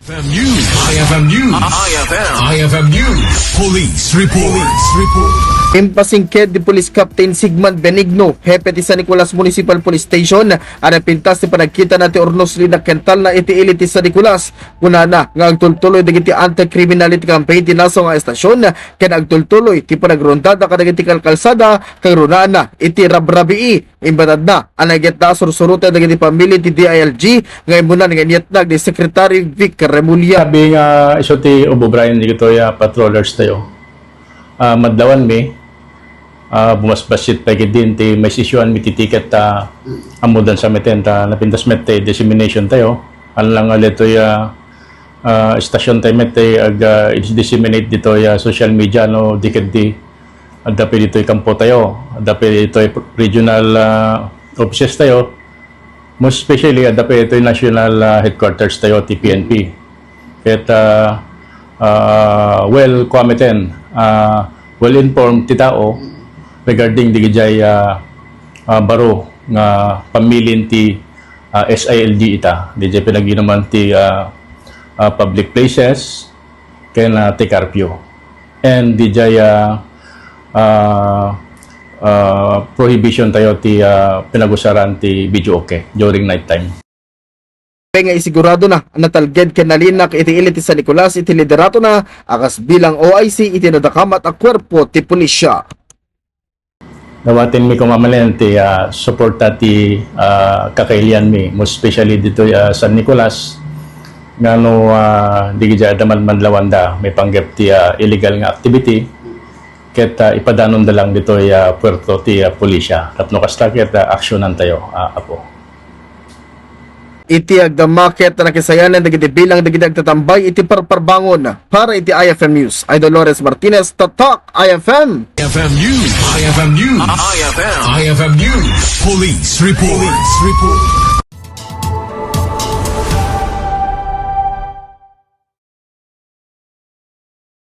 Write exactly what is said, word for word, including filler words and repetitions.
F M News. I F M News. I F M. I F M News. Police report. Police report. Impasingked ni Police Captain Sigman Benigno, hepe ti San Nicolas Municipal Police Station, a napintas ti panagkitana ti urnos lina kentalna iti ili ti San Nicolas. Kunana nga agtultuloy dagiti anti-criminality campaign ti nasao nga estasyon, ken agtultuloy ti panagrondada kadagiti kalkalsada, kagrunaanna iti rabrabii. Imbatadna a naigetda a sursuroten dagiti pamili ti D I L G nga immunan nga inyatnag ni Secretary Vic Remulla. Sabi nga isu ti Ubo Brian dagitoy a patrollers tayo. Ah, madlawan mi, ah, bumasbasit pay ketdin ti maisyuan mi ti ticket ta ammodan sa meten ta napintas met ti dissemination tayo. Alang nga ditoy, ah, ah, station tayo met ti ag, ah, disseminate ditoy, ah, social media no di ketdi. Adda pay ditoy kampo tayo, adda pay ditoy regional, ah, offices tayo, most especially adda pay ditoy national, ah, headquarters tayo, ti P N P. Ket, ah, ah, well, kuameten, ah, well informed ti tao regarding digijay, ah, ah, baro nga pamilin ti, ah, S I L D ita, dijay pinaginuman ti, ah, ah, public places, ken, ah, ti curfew. And dijay, ah, ah, ah, prohibition tayo ti, ah, pinagusaran ti videoke during night time. Nga isigurado na a natalged ken nalinak iti ili ti San Nicolas iti liderato na a kas bilang O I C iti nadakamat a kuerpo ti pulisya. Dawaten mi koma manen ti, ah, suporta ti, ah, kakailian mi, most especially ditoy, ah, San Nicolas, nga no, ah, di gija adda manmanlawanda, may panggep ti, ah, illegal nga activity, ket, ah, ipadanonda lang ditoy, ah, puerto ti, ah, pulisya. Tapno kasta ket, ah, aksyonan tayo, ah, Apo. Iti agdama ket nakisayanan dagiti bilang dagiti agtatambay iti parparbangon. Para iti I F M News, I Dolores Martinez, Tatak I F M. I F M News. I F M News. I F M. I F M News. Police report. Police report.